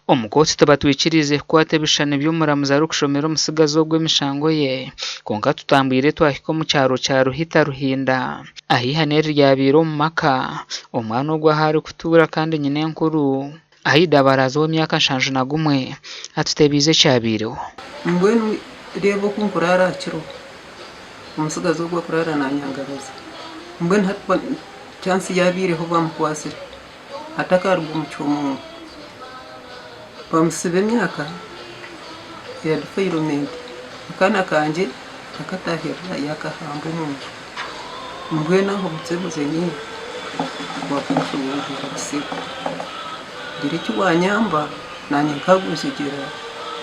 Omu kooti tibatwikiriize kukwata ebishushani by'omuramuzi arikushomera omutsigazi ogu emishango ye kwonka tutambwire twahika omu kyaro kya Ruhita Ruhinda ahu eihano eri ryabaire omu maka omwana ogu ahu arikutuura kandi nyinenkuru Aida Baraza ow'emyaka 71 atutebiize ekyabaireho. Mbwenu reeba oku nkuraara aha kiro, omutsigazi ogu akuraara naanyangaraza. Mbwenu hati chance yaabaireho bamukwatsire. Atakaruga omu kihoomo bamutsiba emyaka ya defilement. Akaana kangye akatahirira yakahamba omuntu. Mbwenu aho obutsebuze nyine bwakunshoboororera kutsiba. Gira eki wanyamba nanye nkagwejegyera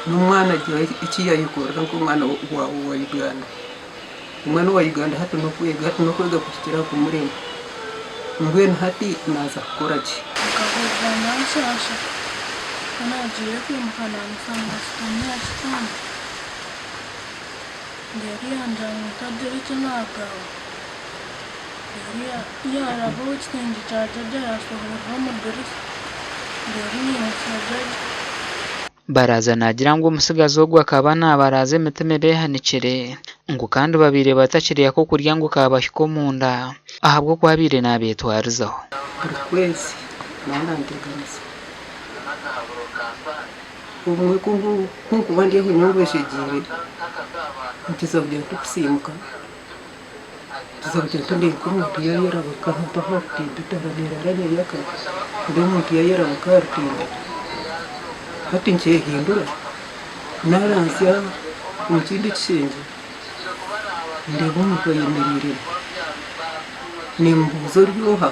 n'omwana agira eki yayekorera nk'omwana waawe owa Uganda. Omwana owa Uganda hati n'okwega hati n'okwega kuhikire aha kumurema. Mbwenu hati naaza kukora ki? Nkahurira naashaasha ku naagiire kwimuka naamushanga ashutami aha kitanda reero yangira ngu ntagira eki naagamba. Reero yaaraba omu kishengye kya jaaja yaashohorera omu dirisa reero naimutsya jaaja. Baraaza naagira ngu omutsigazi ogu akaba naabaraaza emitima ebeehanikire ngu kandi babaire batakirya kokurya ngu kaabahika omunda ahabw'oku abaire naabeetwarizaho. Buri kwezi naaba nanteganisa. Obumwe ku nkuba ndi aho nyowe ngwejegyeire, nkiza kugira nk'okusiimuka, nkiza kugira nti ndeebe nk'omuntu yaayerabuka mpaho aha rutindo etaara neeraara neeyaka, ndeeba omuntu yaayerabuka aha rutindo. Hati nkyehindura naaranzya omu kindi kishengye ndeeba omuntu ayemereiremu, nimubuuza ori oha?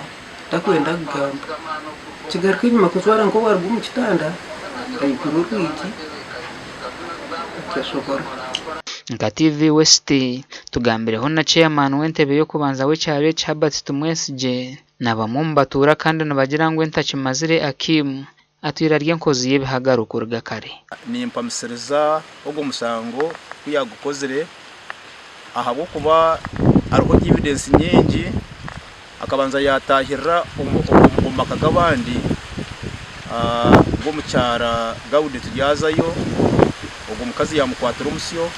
Takwenda kugamba. Kigaruka enyima kujwara nk'owaruga omu kitanda aigura orwigi atashohora. Nka TV West, tugambireho na Chairman w'entebe y'okubanza w'ekyaro eki Herbert Tumwesigye na bamwe omu batuura kandi nibagira ngu entakimazire Akim atwire ari enkozi y'ebihagaro kuruga kare. Nimpamisiriza ogwo mushango ku yaagukozire ahabw'okuba hariho evidence nyingi akabanza yaatahirira omu maka g'abandi g'omu kyaro Gaudi turyazayo ogwo mukazi yaamukwatira omusyo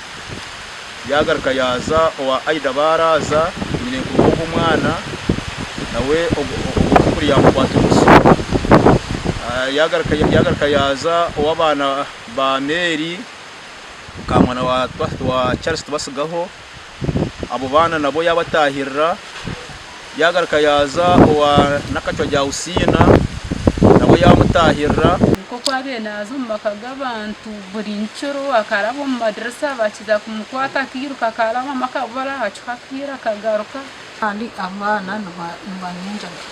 yaagaruka yaaza owa Aida Baaraaza nyinenkuru w'ogwo mwana nawe ogwo mukuru yaamukwatira omusyo yaagaruka yaaza ow'abaana ba Mary mukaamwana wa Charles Tibasigaho abo baana nabo yaabatahirira yaagaruka yaaza owa Nakacwa Jausiina nabo yaamutahirira. Nk'oku abaire naaza omu maka g'abantu buri nkiro akaraba omu madirisa bakiza kumukwata akairuka akarabamu akabura hacuha akaire akagaruka. Kandi abaana nibanywa enjaga,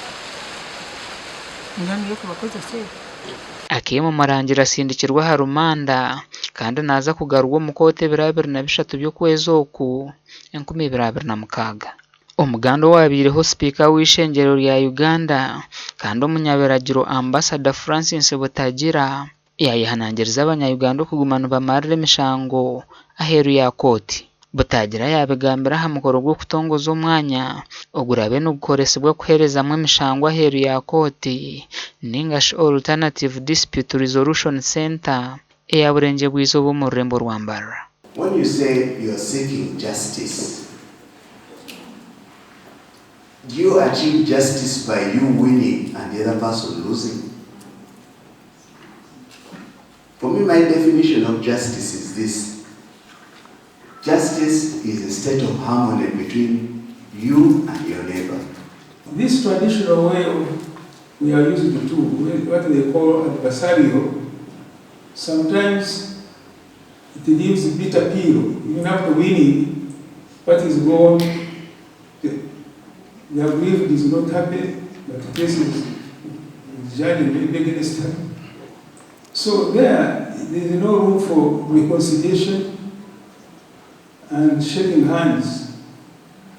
mbwenu y'okubakozesa ebyo. Akim Murangira asindikirwe aha rumanda kandi naaza kugarurwa omu kooti ebiro 23 by'okwezi oku, 2026. Omuganda owabaireho sipiika w'eishengyero rya Uganda kandi omunyabiragiro Ambasada Francis Butagira yaayehanangiriza abanya-Uganda okuguma nibamarira emishango aheeru ya kooti. Butagira yaabigambira aha mukoro gw'okutongoza omwanya oguraabe nigukoresibwa kuheerezamu emishango aheeru ya kooti ninga shi Alternative Dispute Resolution Centre eya Burengyerwa-izooba omu rurembo rwa Mbarara. When you say you are seeking justice, do you achieve justice by you winning and the other person losing? For me, my definition of justice is this. Justice is a state of harmony between you and your neighbor. This traditional way of we are used to, what they call adversarial, sometimes it leaves bitter pill. Even after winning, what is gone, the aggrieved is not happy, but the case is judged against her. So there is no room for reconciliation and shaking hands,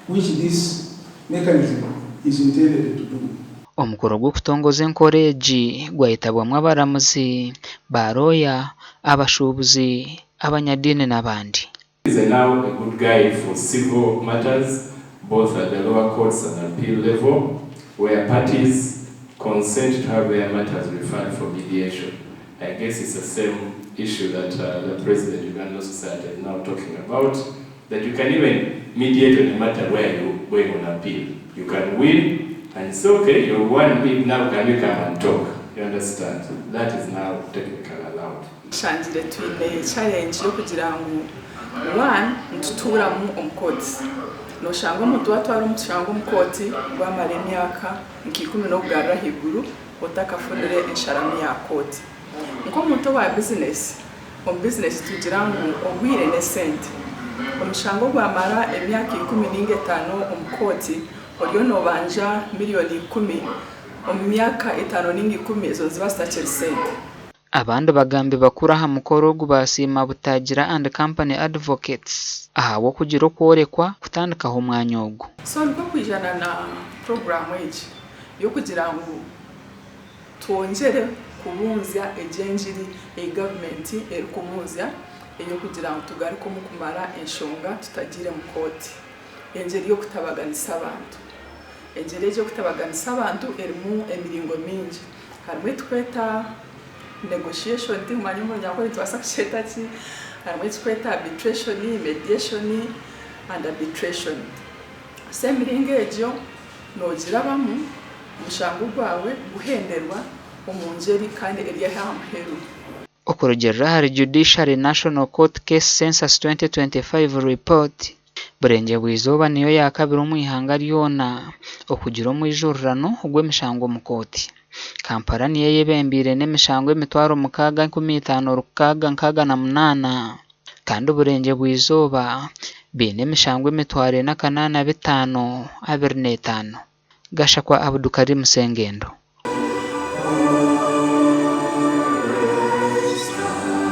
which this mechanism is intended to do. Omukoro gw'okutongoza enkora egi gwayetabwamu abaramuzi, baarooya, abashuubuzi, abanyadiini n'abandi. Is now a good guide for civil matters both at the lower courts and appeal level where parties consent to have their matters referred for mediation. I guess it's the same issue that uh, the President Uganda Law Society is now talking about, that you can even mediate on a matter where you're going on appeal. You can win, and it's okay, you won, now can we come and talk? You understand? That is now technically allowed. Nshangire twine challenge y'okugira ngu one nitutuuramu omu kooti noshanga omuntu watwara omushango omu kooti gwamara emyaka nka ikumi n'okugarura ahaiguru otakafunire ensharamu ya kooti. Nk'omuntu owa bizinesi, omu bizinesi tugira ngu obwire n'esente. Omushango gwamara emyaka 10 ninga 5 omu kooti, oriyo nobanja miliyoni 10, omu myaka 5 ninga 10 ezo niziba zitakiri sente. Abandi bagambi bakuru aha mukoro ogu baasiima Butagira and Company Advocates ahabw'okugira okworekwa kutandikaho omwanya ogu. So nikwo kwijana na puroguraamu egi y'okugira ngu twongyere kubunzya egi engiri ei gavumenti erikubunzya ey'okugira ngu tugaruke omu kumara enshonga tutagiire mu kooti. Engyeri y'okutabaganisa abantu. Engyeri egi y'okutabaganisa abantu erimu emiringo mingi. Harimu ei turikweta negotiation, tinkumanya omu Runyankore nitubaasa kugyeta ki, harimu ei turikweta arbitration, mediation and arbitration. So emiringo egyo noogirabamu omushango gwawe guhenderwa omu ngyeri kandi eri aha muheru. Okurugiirira ahari Judiciary National Court Case Census 2025 Report, Burengyerwa-izooba niyo yaakabiri omu ihanga ryona okugira omwijurirano gw'emishango omu kooti. Kampala niyo eyebembeire n'emishango 6,568 kandi Burengyerwa-izooba baine emishango 4,085 25. Gashakwa Abdukarim Sengendo.